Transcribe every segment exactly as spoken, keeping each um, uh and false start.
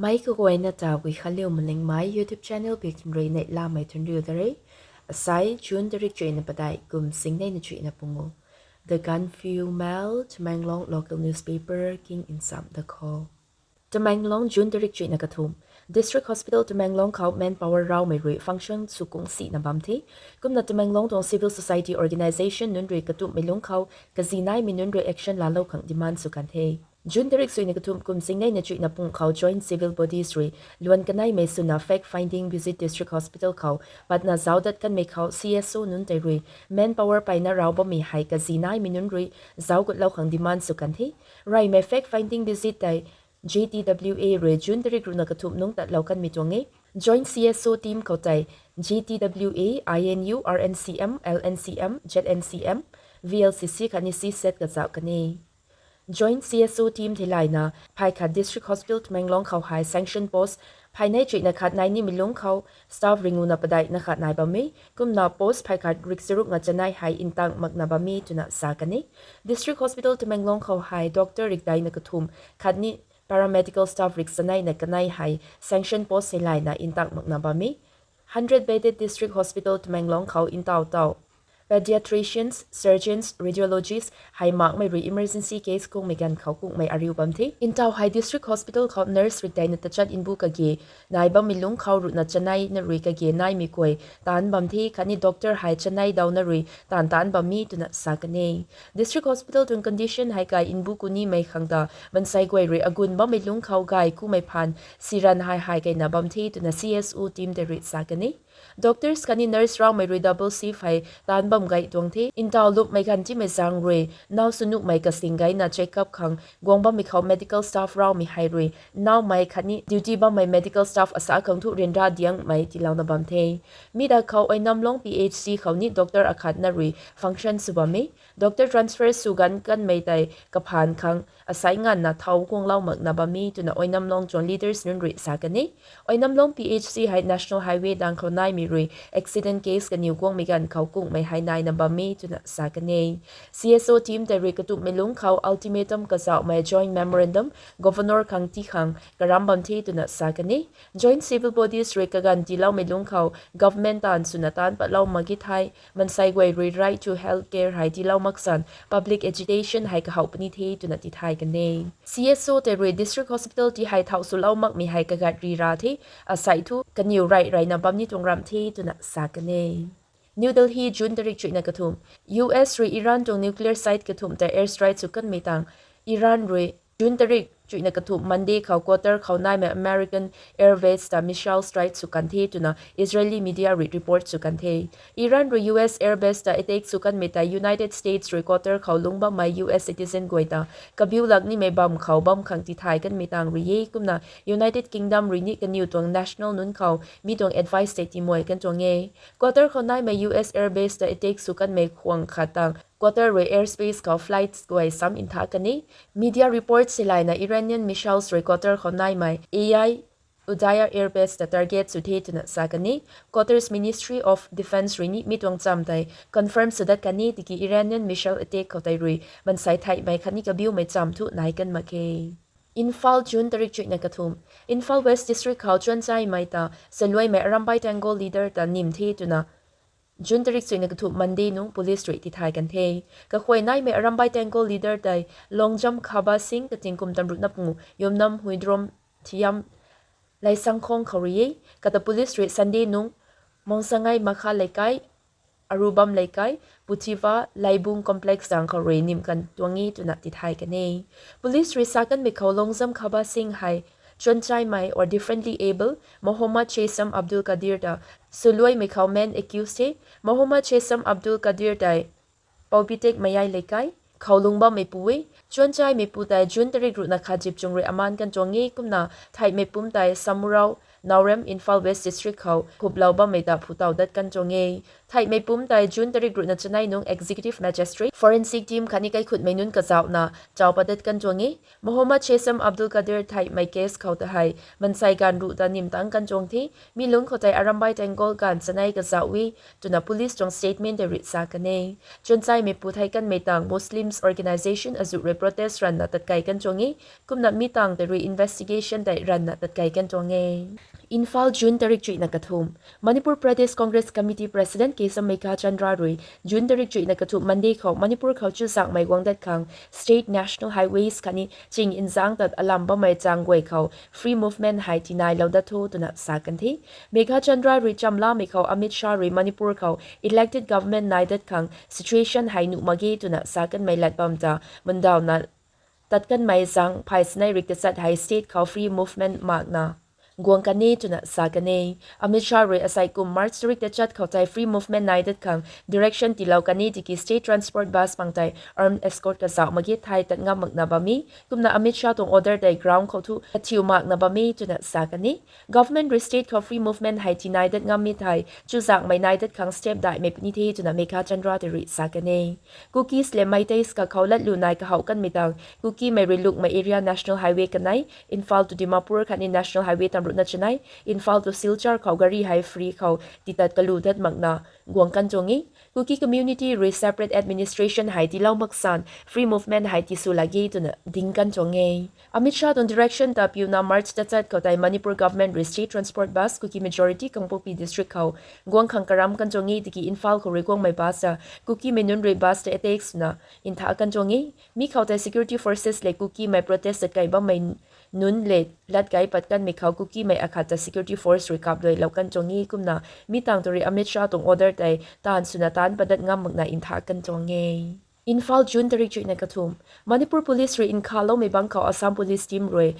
Meic kaguayna ta Guikhanliu Malingmei YouTube channel bik thun rui neihlamei thun riu da re. Asai June tarik chuihna padeih kum singneina chuihna pungu. The Gaanphiu Mail, Tamenglong local newspaper king nsam da kho. Tamenglong, June tarik chuihna kathumh. District Hospital Tamenglong khou manpower raumei rui function sw kung sihna bam the. Kumna Tamenglong tuang civil society organisation nunc rui katumhmei lungc khou kazi naimei nunc rui action laalou khang demand sw kan the. June tarik chuihna kathumh kum singneina chuihna pung khou joint civil bodies rui luan kaneimei swna fact finding visit District Hospital khou patna zauc dat kanmei khou C S O nunc tei rui manpower peyna rau bammei hei kazi naimei nunc rui zauc gutlou khang demand sw kan the. Reymei fact finding visit tei G T W A rui June tarik ruhna kathumh nungc tatlou kanmei tuang e. Joint C S O team khou tei G T W A, I N U, R N C M, L N C M, Z N C M, V L C C khatni C SAT kazauh kan e. Joint C S O team theilayna phey khat District Hospital Tamenglong khou hei sanction post phey nei chuihna khat nai nimei lungc khou staff ringuna padeihna khat nai bam e. Kumna post phey khat rik charukna chanei hei ntang makna bam e twna sa kan e. District Hospital Tamenglong khou hei doctor rik daihna kathumh khatni paramedical staff rik chaneina kanei hei sanction post theilayna ntang makna bam e. Hundred bedded District Hospital Tamenglong khou ntaw taw pediatricians, surgeons, radiologists hei makmei rui emergency case kungmei ganv khou kungmei ariu bam the. Ntaw hei District Hospital khou nurse rik daihna tachat mbu kage nai bammei lungc khou ruhna chaneina rui kage naimei guay taanc bam the khatni doctor hei chanei dawna rui taanv taanc bam e twna sa kan e. District Hospital tuang condition hei kai mbu kunimei khang ta mansei guay rui agun bammei lungc khou gay kumei phaan siran hei hei keyna bam the twna C S O team tei rui sa kan e. Doctors khatni nurse raumei rui double shift hei taanc bam gay tuang the. Ntaw lupmei ganv timei zaeng rui naw sw nuhmei kasing gayna check up khang guang bammei khou medical staff raumei hei rui nawmei khatni duty bammei medical staff asa khang thu ryanra diangmei tiilouna bam the. Mi da khou Oinamlong P H C khou ni doctor akhatna rui function sw bam e. Doctor transfer sw ganv kanmei tei kaphaan khang asai nganvna thau guanglou makna bam e twna Oinamlong tuang leaders nunc rui sa kan e. Oinamlong P H C hei National Highway dang khou naimei rui accident case kaniw guangmei ganv khou kungmei hei naina bam e twna sa kan e. C S O team tei rui katumhmei lungc khou ultimatum kazauhmei joint memorandum Governor khang tii khang karam bam the twna sa kan e. Joint civil bodies rui kaganv tiiloumei lungc khou government taanv swna taanc patlou mak ge thei mansei guay rui right to health care hei tiilou mak san public agitation hei kahow puni the twna tithay kan e. C S O tei rui District Hospital ti hei thau swlou makmei hei kagat ri ra the, asei thu kaniw rey reyna bam ni tuang ramh the twna sa kan e. New Delhi, June tarik chuihna kathumh. U S rui Iran tuang nuclear site kathumh tei airstrike sw kanmei tang Iran rui June tarik chuihna kathumh Monday khou Qatar khou naimei American airbase ta missile strike sw kan the twna Israeli media rui report sw kan the. Iran rui U S airbase ta attack sw kanmei tei United States rui Qatar khou lungc bammei U S citizen guay ta kabiu lak nimei bam khou bam khang tithay kanmei tang rui e. Kumna United Kingdom rui ni kaniw tuang national nunc khou mi tuang advice tei timuai kan tuang e. Qatar khou naimei U S airbase ta attack sw kanmei khwang khat tang Qatar rui airspace khou flights guay sam ntha kan e. Media reports theilayna Iranian missiles rui Qatar khou naimei A I Udaya airbase ta target sw the twna sa kan e. Qatar's Ministry of Defence rui ni mi tuang cham tei confirm sw dat kan e tiki Iranian missile attack khou tei rui mansei theihmei khatni kabiumei cham thu nai kan mak khe. Imphal, June tarik chuihna kathumh. Imphal West District khou chuanchaimei ta saluaimei Arambai Tenggol leader ta nim the twna June tarik chuihna kathumh Monday nungc police rui tithay kan the. Kakhuay naimei Arambai Tenggol leader tei Longjam Khaba Singh kating kum tamruhna pungu Yumnam Huidrom Thiam Laisangkhong khou rui e. Kata police rui Sunday nungc Mongsangai Makha Leikai, Arubam Leikai, Puthiva, Laibung Complex zang khou rui nim kan tuang e twna tithay kan e. Police rui sa kanmei khou Longjam Khaba Singh hei chuanchaimei or differently able Mohammad Chesam Abdul Kadir ta saluaimei khou main accused the. Mohammad Chesam Abdul Kadir tei Poubitek Mayai Leikai khou lungc bammeipu e. Chuanchaimeipu tei June tarik ruhna khat zip chung rui amaan kan tuang e. Kumna theihmei pumc tei Samurao Naorem, Imphal West District khou khuplou bammei ta phutaw dat kan tuang e. Theihmei pumc tei June tarik ruhna chanei nungc Executive Magistrate, Forensic Team khatni kaikhutmei nunc kazauhna chau pat dat kan tuang e. Mohammad Shesam Abdul Kadir theihmei case khou ta hei mansei ganv ruh ta nim tangc kan tuang the. Mi lungc khou tei Arambai Tenggol ganv chanei kazauh e twna police tuang statement tei rui sa kan e. Chwnchaimei pu thei kanmei tang Muslims organisation azuh rui protest ranvna tatkei kan tuang e. Kumna mi tang tei rui investigation tei ranvna tatkei kan tuang e. Imphal, June tarik chuihna kathumh. Manipur Pradesh Congress Committee President Kesam Meghachandra rui June tarik chuihna kathumh Monday khou Manipur khou chuzaenghmei guang dat khang State National Highways khatni ching nzaengc tat alam bammei chang guay khou free movement hei tinailou dat tho twna sa kan the. Meghachandra rui chamlamei khou Amit Shah rui Manipur khou elected government nai dat khang situation hei nuh mak ge twna sa kanmei lat bam ta mundawna tat kanmei zaeng phay chanei rik tachat hei state khou free movement makna guang kan e twna sa kan e. Amit Shah rui asei kum March tarik tachat khou tei free movement nai dat khang direction tiilou kan e tiki state transport bus pang tei armed escort kazauh mak ge thei tat ngam makna bam e. Kumna Amit Shah tuang order tei ground khou thu kathiu makna bam e twna sa kan e. Government rui state khou free movement hei tinai dat ngam e thei chuzaenghmei nai dat khang step daihmei puni the twna Meghachandra tei rui sa kan e. Kukis le Meiteis kakhou latlu nai kahouh kanmei tang Kukimei rui lungmei area National Highway kanei, Imphal to Dimapur khatni National Highway tamruhna chanei, Imphal to Silchar khou gari hei free khou titat kalu dat makna guang kan tuang e. Kuki community rui separate administration hei tiilou maksan free movement hei tisw lage twna ding kan tuang e. Amit Shah tuang direction ta piuna March tachat khou tei Manipur government rui state transport bus Kuki majority Kangpokpi district khou guang khang karam kan tuang e tiki Imphal khou rui guangmei bus ta Kukimei nunc rui bus ta attack swna ntha kan tuang e. Mi khou tei security forces le Kukimei protest tatkei bammei nunc le latkai pat kanmei khou Kukimei akhat ta security force rui kapduailou kan tuang e. Kumna mi tang tu rui Amit Shah tuang order tei taanv swna taanc padat ngam makna ntha kan tuang e. Imphal, June tarik chuihna kathumh. Manipur Police rui nkhaloumei bangc khou Assam Police team rui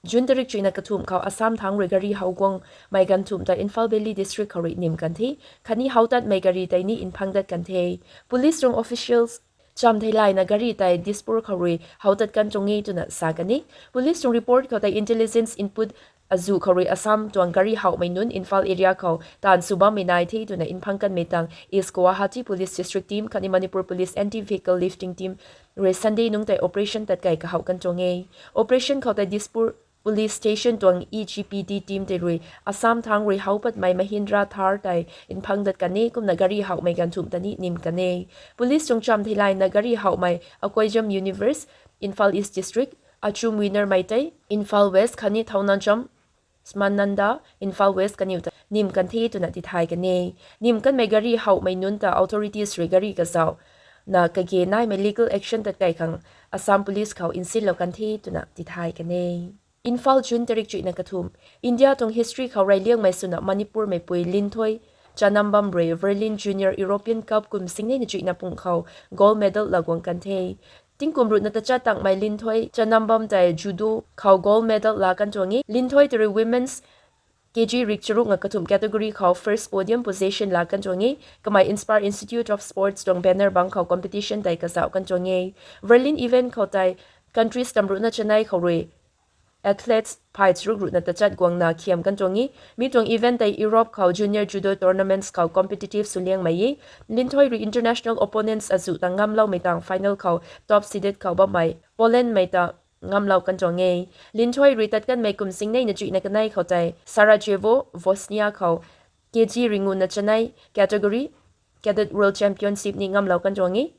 June tarik chuihna kathumh khou Assam thangc rui gari how guangmei ganvthumh ta Imphal Valley District khou rui nim kan the. Khatni how tatmei gari tei ni nphang dat kan the. Police tuang officials cham theilayna gari tei Dispur khou rui how tat kan tuang e twna sa kan e. Police tuang report khou tei intelligence input azuh khou rui Assam tuang gari howhmei nunc Imphal area khou taanv sw bammei nai the twna nphang kanmei tang East Guwahati Police District Team khatni Manipur Police Anti-Vehicle Lifting Team rui Sunday nungc tei operation tatkei kahouh kan tuang e. Operation khou tei Dispur Police Station tuang E G P D team tei rui Assam thangc rui how patmei Mahindra Thar tei nphang dat kan e kumna gari howhmei ganvthumh ta ni nim kan e. Police tuang cham theilayna gari howhmei Akoijam Universe, Imphal East District, Achum Winner Meitei, Imphal West khatni Thaunajam Smananda, Imphal West kaniw ta nim kan the twna tithay kan e. Nim kanmei gari howhmei nunc ta authorities rui gari kazauhna kage naimei legal action tatkei khang Assam Police khou nsinlou kan the twna tithay kan e. Imphal, June tarik chuihna kathumh. India tuang history khou reyliangmei swna Manipur meipui Linthoi Chanambam rui Berlin Junior European Cup kum singneina chuihna pung khou gold medal laa guang kan the. Tingkum ruhna tachat tangmei Linthoi Chanambam tei judo khou gold medal laa kan tuang e. Linthoi tei rui women's K G rik charuk nga kathumh category khou first podium position laa kan tuang e. Kamei Inspire Institute of Sports tuang banner bangc khou competition tei kazauh kan tuang e. Berlin event khou tei countries tamruhna chanei khou rui athletes phay charuk ruhna tachat guangna khiam kan tuang e. Mi tuang event tei Europe khou junior judo tournaments khou competitive swliangmei e. Linthoi rui international opponents azuh ta ngamloumei tang final khou top seeded khou bammei Polandmei ta ngamlou kan tuang e. Linthoi rui tat kanmei kum singneina chuihna kanei khou tei Sarajevo, Bosnia khou K G ringuna chanei category Cadet World Championship ni ngamlou kan tuang e.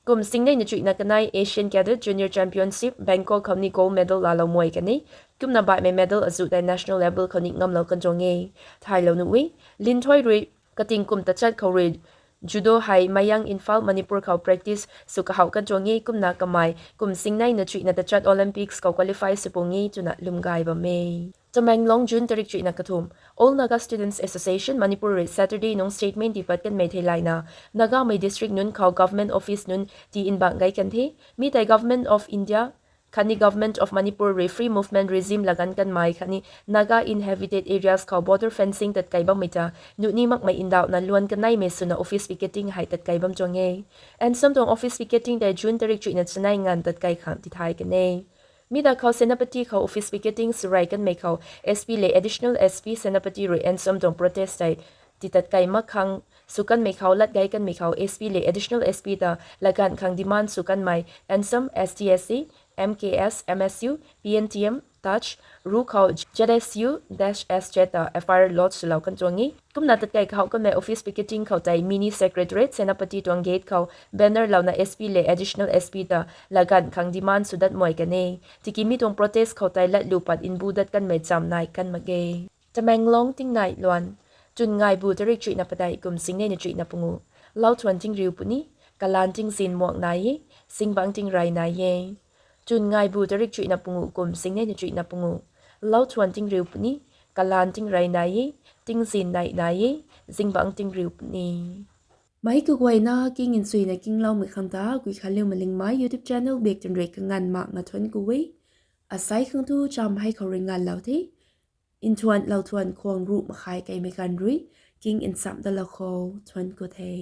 Kum singneina chuihna kanei Asian Cadet Junior Championship Bangkok khou ni gold medal laalou muai kan e. Kumna baihmei medal azuh tei national level khou ni ngamlou kan tuang e. Thaylou nuh e. Linthoi rui kating kum tachat khou rui judo hei Mayang, Imphal, Manipur khou practice sw kahouh kan tuang e kumna kamei kum singneina chuihna tachat Olympics khou qualify sw pung e twna lwm gay bam e. Tamenglong, June tarik chuihna kathumh. All Naga Students Association Manipur rui Saturday nungc statement tiipat kanmei theilayna Nagamei district nunc khou government office nunc tii nbangc gay kan the. Mi tei Government of India khatni Government of Manipur rui free movement regime laganv kanmei khatni Naga inhabited areas khou border fencing tatkei bammei ta nuh ni makmei ndauhna luan kaneimei swna office picketing hei tatkei bam tuang e. Ansam tuang office picketing tei June tarik chuihna chanei nganv tatkei khang tithay kan e. Mi da khou Senapati khou office picketing swrey kanmei khou S P le Additional S P Senapati rui N S O M tuang protest tei titat kai mak khang sw kanmei khou lat gay kanmei khou S P le Additional S P ta laganv khang demand sw kanmei N S O M, S T S C, M K S, M S U, P N T M, Touch, Ru khou Z S U dash S Z ta F I R lodge swlou kan tuang e. Kumna tatkai khou kanmei office picketing khou tei mini secretariat Senapati tuang gate khou banner louna S P le Additional S P ta laganv khang demand sw dat mei kan e. Tiki mi tuang protest khou tei latlu pat mbu dat kanmei cham nai kan mak ge. Tamenglong tingnai luan. Tun ngaibu tarik chuihna padeih kum singnei na chuihna pungu. Lauthuan tingriu puni, kalan tingzin muak nai e, zingbangc tingrey nai e. Tun ngaibu tarik chuihna pungu kum singnei na chuihna pungu. Lauthuan tingriu puni, kalan tingrey nai e, tingzin nai nai e, zingbangc tingriu puni. Mei kaguayna king nsuina kingloumei khang ta Guikhanliu Malingmei YouTube channel bak tun rui kanganv mak nga thuanc ku e. Asei khang tu cham hei khou rui nganvlou the. Nthuan lauthuan khwang ruh makhai keimei ganv rui king nchamh dalou khou thuanc ku the.